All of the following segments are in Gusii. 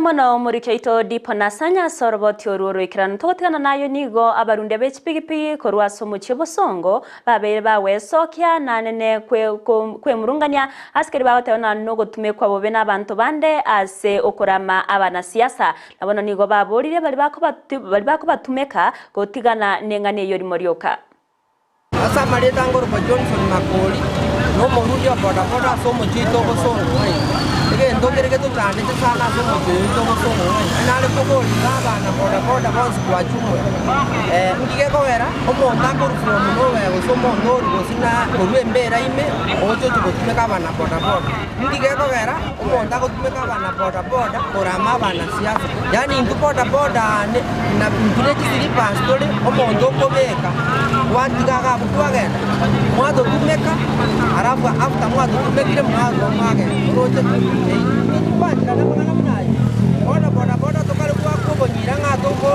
Mono omoriki oito Dipo Nasanya ase oroboti orwo oroikeranu. Togotigana nayo nigo abarundia be chipigipigi korwa ase omochie bosongo babeire bagwesokia nanene kwemurungania ase keria bagoteba ng'a nogotumekwa bobe nabanto bande ase okorama abanasiasa. Na bono nigo baboririe baria bakobatumeka gotigana neng'ana eyio rimo rioka. Ase amarieta ngorokwa Johnson Makori, na omorwoti o bodaboda ase omochie oito o Bosongo ng'aina. Egento kere getochandete sana ase omochie oyo oito o Bosongo ng'aina, nare koborire abana bodaboda bonsi kwachumura. Nki gekogera omonto akorwa from nowhere gose omonto orwa gose na korwa embera ime ogocha ochi gotumeka abana bodaboda. Nki gekogera omonto agotumeka abana bodaboda korama abana siasa. Yaani intwe bodaboda ne na intwe ne chislippers tore omonto okobeka gwatiga iga abwo kwagenda, mwatotumeka alafu after mwatotumekire mwarwa mwagenda oroche intwe tokwancherana amang'ana buna ayio. Bono bodaboda tokare goaka obonyira ng'a toko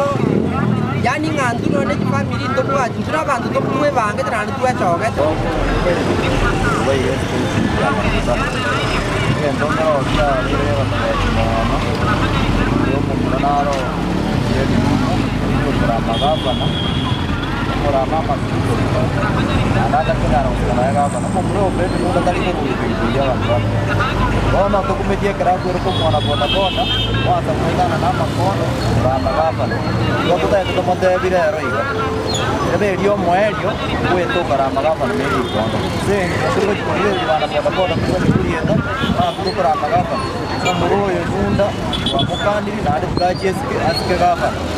yaani ng'a intwe nonye ne chifamiri ntobwati intwe na abanto twebangete naende twechogete. Egento nkeroo kiabeire gegotobetia mono, oyo omomura naro eriomo oyio okorama gavana, okorama amatuko naende atakonyara gosika naye gavana. Omomura oyo Fred Nunda tari korusia ebinto ebi abanto bakora. Bono tokumetie ekero akwerete omwana bodaboda, kwansa goetana na amakono korama gavana. Igo totagete tomotebi rero iga, ebe erio omoerio goeta okarama gavana na erikondo. Ase eng'encho tori gochia korigereria bana bodaboda tobwate korieta, abanto tokorama gavana. Omomura oyo Nunda twamokanirie naende tiga achie asike asike gavana.